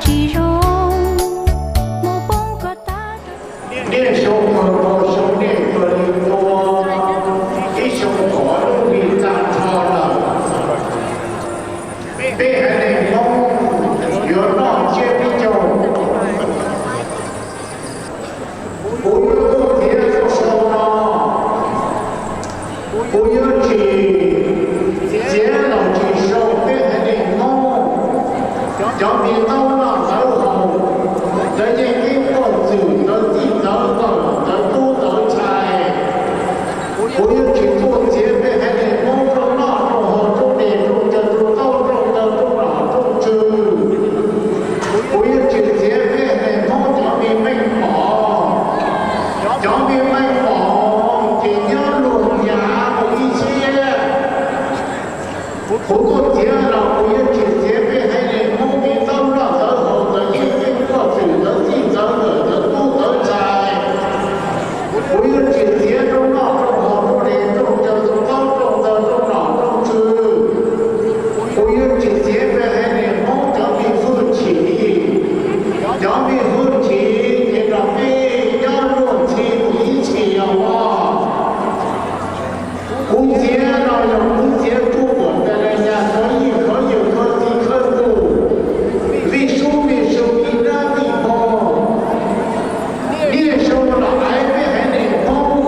tsis zoo, mus poob koj tag. Niaj xyoo kawg nkaus xyoo nej kawg li tua, ib xyoo tod lub hli tag nrho lawm. Peb haiv neeg Hmoob yuav noj tsiab peb caug. Kuv yuav tuaj txiav txoj sau no, kuv yuav tsis txiav los tsis sau peb haiv neeg Hmoob cov me taub noj ntawv haus, ntawv yeej ib puag txwm, ntawv txij ntawv nkawm, ntawv tub ntawv ntxhais. Kuv yuav tsis tuaj txiav peb haiv neeg Hmoob rooj noj rooj haus, rooj des rooj cawv, rooj taub rooj ntawv, rooj nom rooj tswv. Kuv yuav tsis txiav peb haiv neeg Hmoob cov me meej mom, cov me meej mom ces nyob luag yav mus ib txhiab. Kuv tuaj txiav los kuv yuav tsis txiav peb haiv neeg Hmoob me taub noj ntawv haus, ntawv yeej ib puag txwm, ntawv txij ntawv nkawm, ntawv tub ntawv ntxhais. Kuv yuav tsis txiav rooj noj rooj haus, rooj des rooj cawv, rooj taub rooj ntawv, rooj nom rooj tswv. Kuv yuav tsis txiav peb haiv neeg Hmoob cov me hwj chim, cov me hwj chim ces nrog peb nyob luag ntxhi mus ib txhis os. Kuv txiav no yog kuv txiav tsuj puam tas li nyaj khawv yij khawv yawm khawv txiv khawv ntuj, vij sub vij sub ib rab vij hmo. Niaj xyoo los haiv peb haiv neeg Hmoob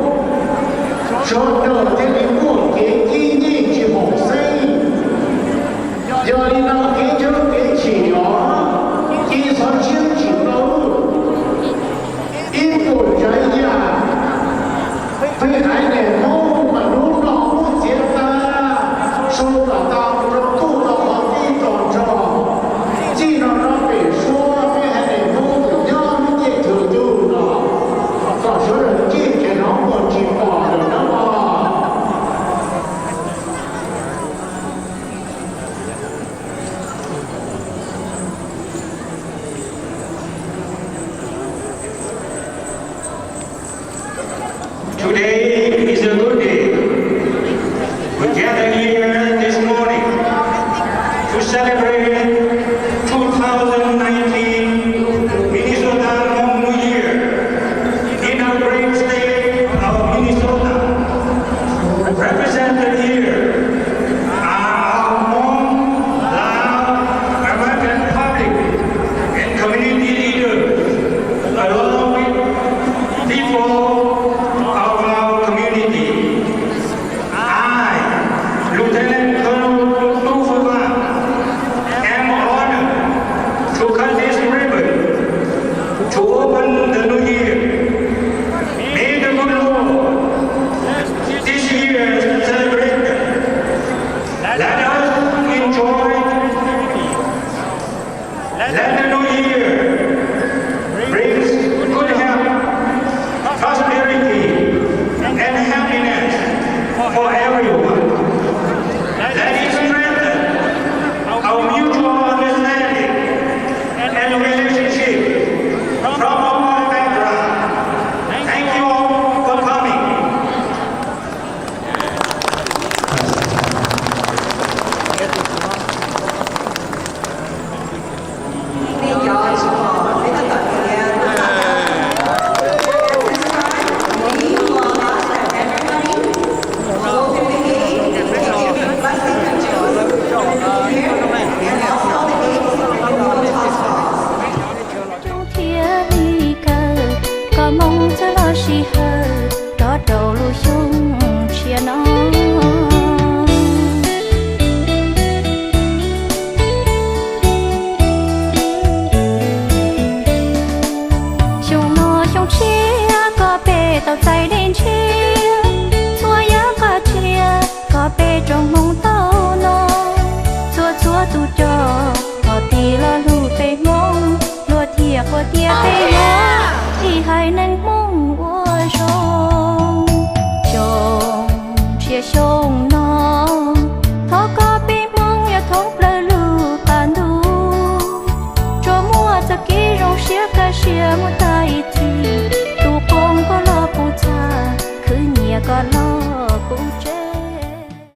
sawv daws thiaj li muaj kev cib nyiaj tsis haum xeeb. Yog li no kev chawb kev chim os, cia li txhob siab tsis tau. Ib puas tsav yam, peb haiv neeg Hmoob mas hnub no muab txiav tag, sau kom tau rau ntuj rau qhov tib tog nrho, txij no rau pem suab peb haiv neeg Hmoob tus nyob lub caij thaum twg los kom sawv daws ntsib kev hnov muaj tsis pom lawm nawb mog. Today is a good day. We gather here this morning to celebrate two thousand nineteen Minnesota Hmong New Year in our great state of Minnesota. Represented here are our Hmong, Lao, American public and community leaders, along with people of our community. I, Lieutenant Colonel Tu Fu Van, am honored to cut this ribbon to open the new year. May the good Lord bless this year's celebration. Let us enjoy. Let the new year brings good health, prosperity, and happiness for everyone. Let it strengthen our mutual understanding and relationship from all backgrounds. Thank you all for coming. Coob thiaj li kawg, koj moo txawj los sij hawm rov rau lub xyoo tshiab no. Xyoo no xyoo tshiab koj peb tau txais dej ntshiab, txhua yam qab tshiab koj peb tsoom Hmoob tau no. Txhua txhua tus coj qhov tig los hlub peb Hmoob, luag thiaj qhuas tias peb yog ib haiv neeg Hmoob ua zoo. Xyoo tshiab xyoo no, thov kom peb Hmoob yuav thoob plaws lub qab ntuj, tsuas muaj txoj kev zoo siab kaj siab mus tag ib txhis. Tus qoob koj los puv txha, khwv nyiam koj los